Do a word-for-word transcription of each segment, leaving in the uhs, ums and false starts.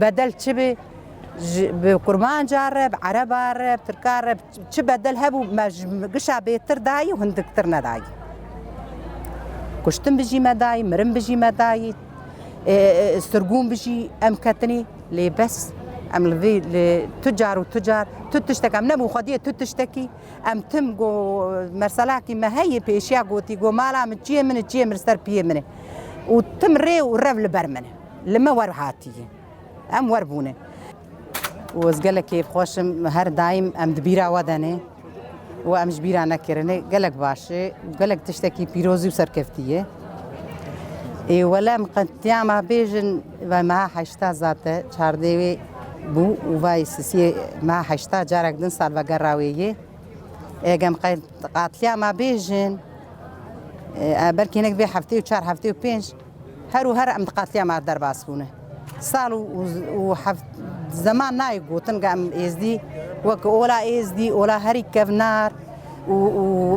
Bedel çi bi, ji, bi kurmanca re, bi ereba re, bi tirka re, çi bedel hebû, me ji gişa bêtir dayî û hindiktir nedayî. Kuştin bi jî me dayî, mirin bi jî me dayî, e, e, sirgûn bi jî em ketinî, lê bes em li vê, li tu car û tu car, tu tiştek em nebû xwediyê tu tiştekî, em tim go, merselakî me heye pêşiya gotî, go mala min çiyê min e, çiyê min li ser piyê min e. Û tim rê û rev li ber min e. Li me wer hatiye. Em wer bûne. Û ez gelek kêfxweş im, her daîm em di bîra we de ne û em ji bîra nekirine. Gelek baş e, gelek tiştekî pîrozî û serkeftî ye. Ê wele em qetlîama bêjin, ve meha heşta zate, çardê wê bû û vay sisiyê meha heşta carek din salvegera wê ye. Ê gem qe-, qetlîama bêjin, e, belkî hinek vê heftê û çar, heftê û pênc, her û her em di qetlîama derbas bûne. Sal û, û, û heft zeman nayê gotin ke em êzdî, wek ola êzdî, ola herî kevnar û,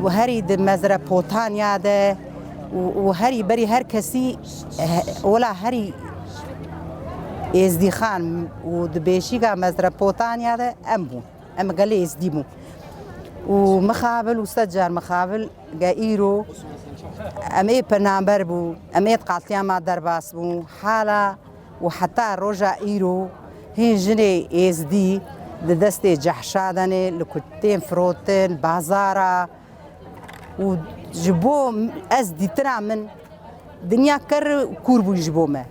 û herî di Mezrepotanya de û, û herî berî her kesî, eh, ola herî êzdîxan û di bêşîga Mezrepotanya de em bûn. Em gelê êzdî bûn. Û mixabil û sed car mixabil ge îro em ê penaber bû, em ê qetlîama derbas bû. Hala û heta roja îro hîn jinê êzdî di destê cehşa de ne, li ku tên firotin, bazara û ji bo ez dîtina min dinya ker kûr bû ji bo me.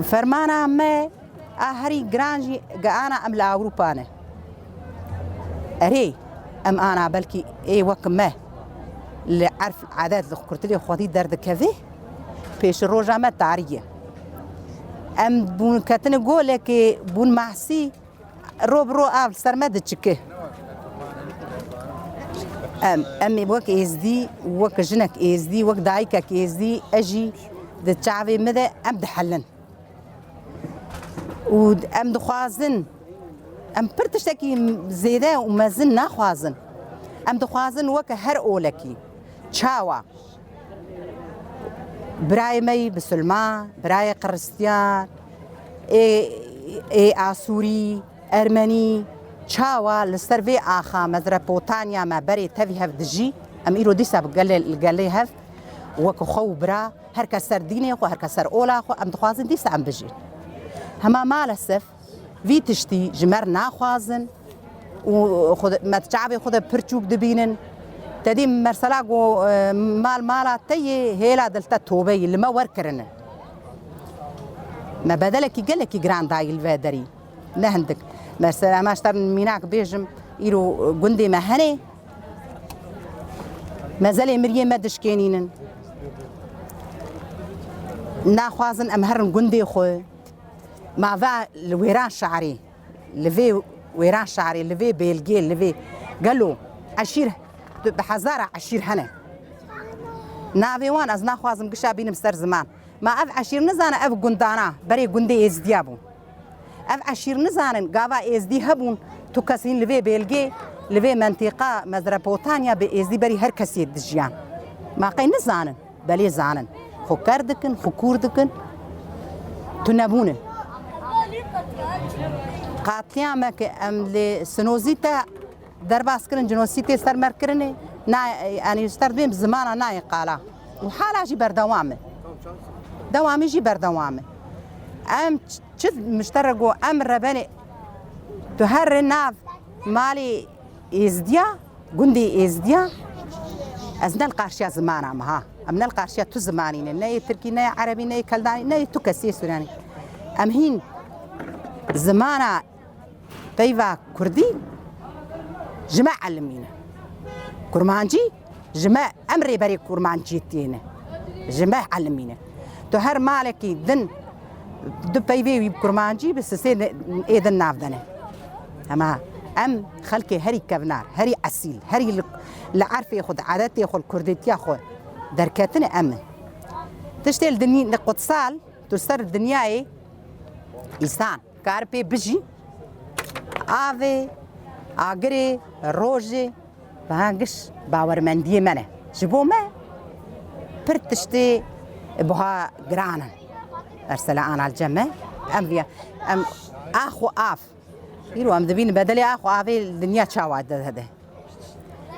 Fermana me a herî giran jî ge ana em li Ewropa ne. Erê, em ana belkî ê wek me li erf, edet, li kurtilê xwedî derdikeve, pêşiroja me tarî ye. Em bûn ketine golekê, bûn mahsî, ro bi ro av li ser me diçike. Em, em ê wek êzdî, wek jinek êzdî, wek dayikek êzdî, ez jî di çavê min de em dihelin. Û em dixwazin, em pir tiştekî zêde û mezin naxwazin. Em dixwazin weke her olekî. Çawa? Birayê me yî bisilman, birayê Xiristiyan, ê, ê Asûrî, Ermenî, çawa li ser vê axa Mezrepotanya me berê tevî hev dijî, em îro dîsa bi gelê, li gelê hev, wek xwe û bira, her kes ser dînê xwe, her kes ser ola xwe, em dixwazin dîsa em bijîn. Hema malesef vî tiştî ji me re naxwazin û xwe de, me di çavê xwe de pir çûk dibînin. Te dî mesela ku, e, mal mala te yê, hêla dil te tobe yî, li me wer kirine. Me bedelekî gelekî giran dayî li vê derî. Ne hindik. Mesela, em ji te re mînak bêjim, îro gundê me hene, mezelê miriyê me dişkênînin. Naxwazin em herin gundê xwe. Ma va li wêran şarê, li vê wêran şarê, li vê bêlgê, li vê gelo eşîr, bi hezara eşîr hene. Navê wan ez naxwazim gişa bînim ser ziman. Ma ev eşîr nizane ev gundana berê gundê Êzdiya bû. Ev eşîr nizanin gava Êzdî hebûn, tu kes hîn li vê bêlgê, li vê mentîqa Mezrepotanya bi Êzdî berî her kesê dijiyan. Ma qey nizanin? Belê zanin. Xwe ker dikin, xwe kûr dikin. Tu nebûne. Qatliyameke em li Sinozî te derbas kirin, cinosîtê ser me kirinê, na, yanî ji te re dibêm zimana nayê qala. Û hala jî berdewam e. Dewamî jî berdewam e. Em ç-, çi miştere go em rebenê, tu her rê nav malê Êzdiya, gundê Êzdiya, ez ne li qarşiya zimana me ha. Em ne li qarşiya tu zimanî ne. Ne yê tirkî, ne yê erebî, ne yê keldanî, ne yê tu kesê sûranî. Em hîn zimana peyva kurdî ji me elimîne. Kurmancî ji me, em rêberê kurmancîtiyê ne. Ji me elimîne. Tu her malekî din du peyvê wî bi kurmancî, bi sisê ne-, ê din nav de ne. Hema em xelkê herî kevnar, herî esîl, herî li, li erfê xwe, di edetê xwe, li kurdîtiya xwe derketine em in. Tiştê li dinyî, li qutsal, tu ser dinyayê îsan kar pê bijî, avê, agirê, rojê, biha giş bawermendiyê me ne. Ji bo me pir tiştê buha giran in. Mesela ana li cem me, Em viya, em ax û av. Îro em dibînin bedelê ax û avê li dinya çawa de hebe.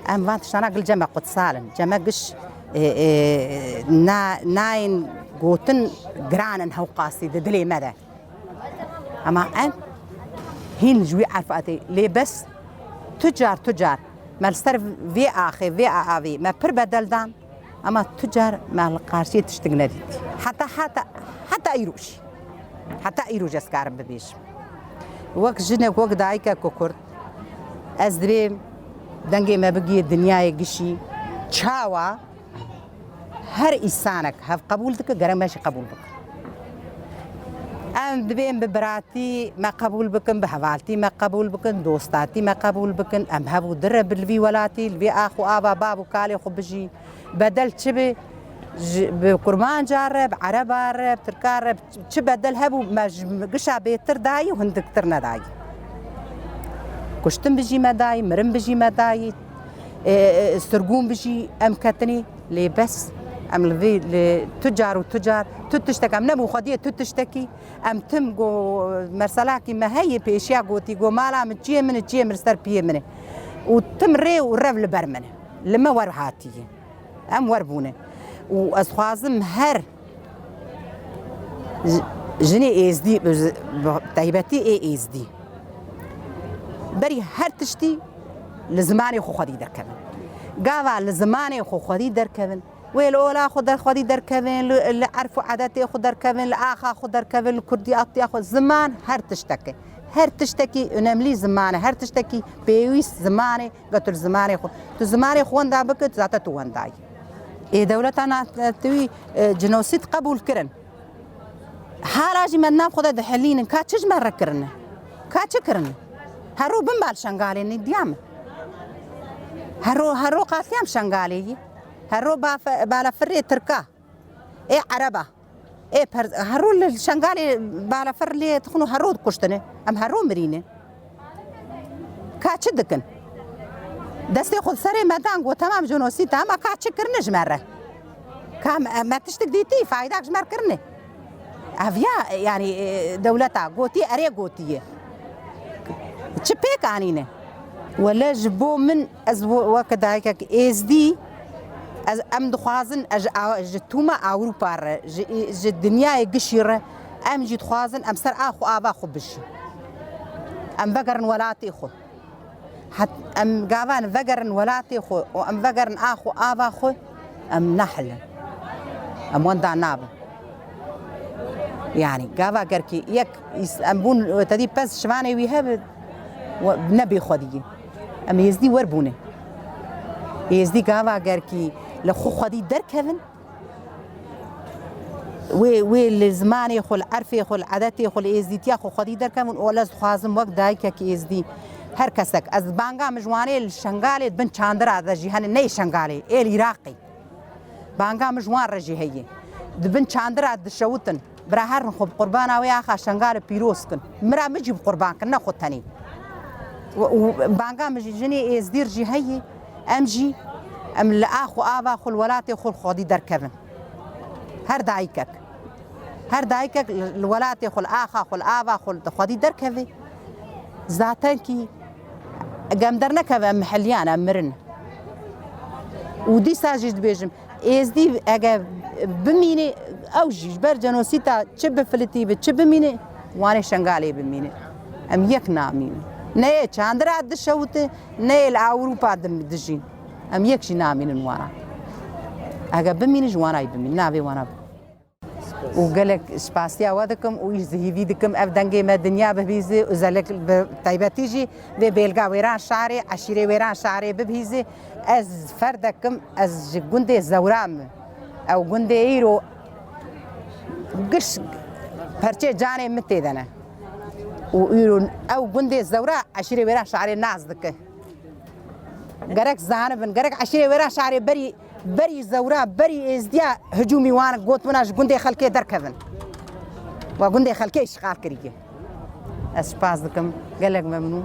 Em van tiştana gil cem e qutsal in. Cem e giş, e, e, na-, nayên gotin giran in hewqasî di dilê me de. Ema em hîn ji wî erf hatê. Lê bes tu car, tu car me li ser vê axê, vê avê me pir bedel dan. Ema tu car me li qarşiyê tiştik nedît. Heta, heta, heta îro jî. Heta îro jî ez karim bibêjim. Wek jinek, wek dayikek ku Kurd, ez divêm dengê me bigihê dinyayê gişî. Çawa her îsanek hev qebûl dike, gerek me jî qebûl bikin. Em divêm bi biratî me qebûl bikin, bi hevaltî me qebûl bikin, dostatî me qebûl bikin. Em hev û dir re bi li vî welatî, li vî ax û ava bav û kalê xwe bijîn. Bedel çi bi, ji, bi kurmanca re, bi ereba re, bi tirka re, bi çi bedel hebû, me ji gişa bêtir dayî û hindiktir nedayî. Kuştin bijî me dayî, mirin bijî me dayî, e, e, sirgûn bijî em ketinî, lê bes em li vê, li tu car û tu car, tu tiştek em nebû xwediyê tu tiştekî, em tim go merselakî me heye pêşiya gotî, go mala min çiyê min e, çiyê min li ser piyê min e. Û tim rê û rev li ber min e. Li me wer hatiye. Em wer bûne. Û ez xwazim her ji-, jinê êzdî, bi taybetî ê êzdî, berî her tiştî li zimanê xwe xwedî derkevin. Gava li zimanê xwe xwedî derkevin, wê li ola xwe der-, xwedî derkevin, li, li erf û edetê xwe derkevin, li axa xwe derkevin, li kurdiyatiya xwe. Ziman her tiştek e. Her tiştekî önemlî ziman e, her tiştekî pêwîst ziman e. Ge tu li zimanê xwe, tu zimanê xwe wenda bike, tu zaten tu wenda yî. Ê dewleta Netewî, e, cinosîd qebûl kirin. Hala jî me di nav xwe de dihilînin. Ka çi ji me re kirine? Ka çi kirine? Hero bin bal Şengalê nîdiya me. Hero, hero qatliyam Şengalê yî. Hero bafe-, balafirê Tirka. Ê ereba. Ê per-, hero li Şengalê balafir lê dixin û hero dikuştine. Em hero mirîne. Ka çi dikin? Destê xwe serê me dan, got, "Temam, jenosîd e," ama ka çi kirine ji me re? Ka me, me tiştik dîtî, faydak ji me re kirine? Ev ya, yanî, e, dewleta gotî, erê gotiye. Çi pêk anîne? Wele ji bo min, ez we-, weke dayikek êzdî, ez, em dixwazin, ez ji a-, ji tûma Ewropa re, ji, ji dinyayê gişî re, em jî dixwazin em ser ax û ava xwe bijîn. Em vegerin welatê xwe. Het-, em gavan vegerin welatê xwe û em vegerin ax û ava xwe, em nahilin. Em wenda nabin. Yanî gava gerkî yek îs-, em bûn, te dî pez şivanê wî hebe, we-, ne bêxwedî ye. Em êzdî wer bûne. Êzdî gava gerkî li xwe xwedî derkevin, wê, wê li zimanê xwe, li erfê xwe, li edetê xwe, li êzdîtiya xwe xwedî derkevin û ez dixwazim wek dayikek êzdî her kesek, ez banga min ji wanê li Şengalê di bin çandira de jî hene, neyê Şengalê, ê li Iraqê. Banga min ji wan re jî heye. Di bin çandira dişewitin. Bira herin xwe bi qurbana wê axa Şengalê pîroz kin. Mira min jî bi qurban kin, ne xwe tenê. Û, û banga min jî jinê êzdîr jî heye. Em jî, em li ax û ava xwe, li welatê xwe xwedî derkevin. Her dayikek. Her dayikek li, li welatê xwe, li axa xwe, li ava xwe xwedî derkeve. Zaten kî Gem dernekeve, em miheliyan, em mirin. Û dîsa jî dibêjim, êzdî ege bimîne, ew jî ji ber cenosîta çi bifilitî bi, çi bimîne, wanê Şengalê bimîne. Em yek namînin. Ne yê çandira dişewite, ne yê li Ewropa dim-, dijîn. Em yek jî namînin wana. Ege bimîne, ji wana yî bimîne, navê wana bimîne. Û gelek spasiya we dikim û îş zihîvî dikim, ev dengê me dinya bibîze, özellikle bi taybetî jî vê bêlga Wêran Şarê, eşîrê Wêran Şarê bibîze. Ez ferdekim, ez ji gundê Zewra me. Ew gundê îro giş perçê canê min tê de ne. Û îro ew gundê Zewra eşîrê Wêran Şarê nas dike. Gerek zanibin, gerek eşîrê Wêran Şarê berî, berî Zewra, berî Êzdiya hicûmî wan got, wina ji gundê xelkê derkevin. Wa gundê xelkê îşxal kiriye. Ez spas dikim, gelek memnûn.